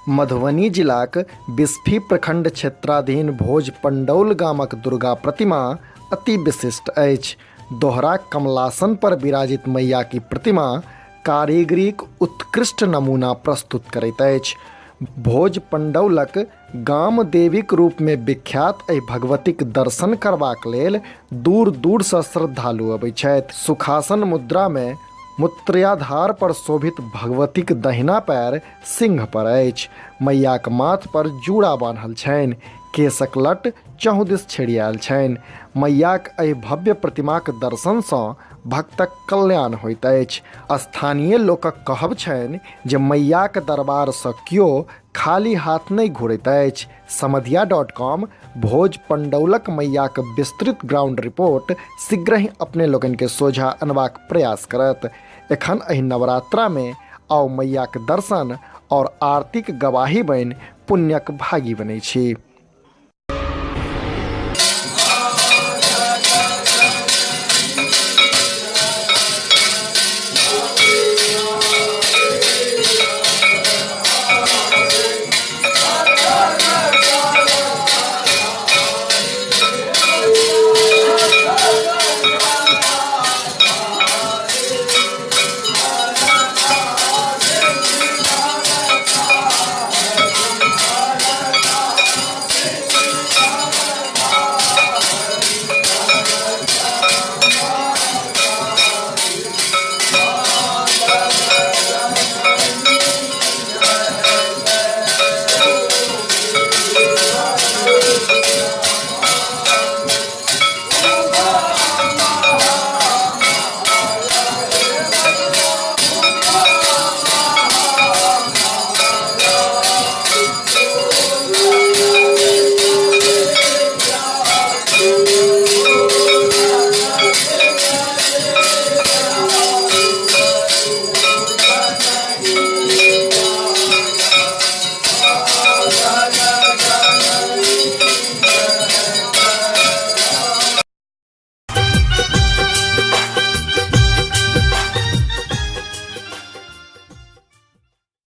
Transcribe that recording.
मधुबनी जिलाक बिस्फी प्रखंड क्षेत्राधीन भोज पंडौल गामक दुर्गा प्रतिमा अति विशिष्ट अछि। दोहरा कमलासन पर विराजित मैया की प्रतिमा कारीगरीक उत्कृष्ट नमूना प्रस्तुत करैत अछि। भोज पंडौलक गाम देवीक रूपमे विख्यात एहि भगवतीक दर्शन करबाक लेल दूर दूरसँ श्रद्धालु अबैत छथि। सुखासन मुद्रामे मूत्राधार पर शोभित भगवतीक दहिना पैर सिंह पर अछि। मैयाक माथ पर जूड़ा बान्हल छनि। केशक लट चहुदिस छिड़ियायल छनि। मैयाक एहि भव्य प्रतिमाक दर्शनसँ भक्तक कल्याण होइत अछि। स्थानीय लोकक कहब छनि जे मैयाक दरबारसँ केओ खाली हाथ नहि घुरैत अछि। समदिया डॉट कॉम भोज पंडौलक मैयाक विस्तृत ग्राउंड रिपोर्ट शीघ्रहि अपने लोकनिके सोझा अनबाक प्रयास करत। एखन एहि नवरात्रामे आउ मैयाक दर्शन और आरतीक गवाही बनि पुण्यक भागी बनै छी।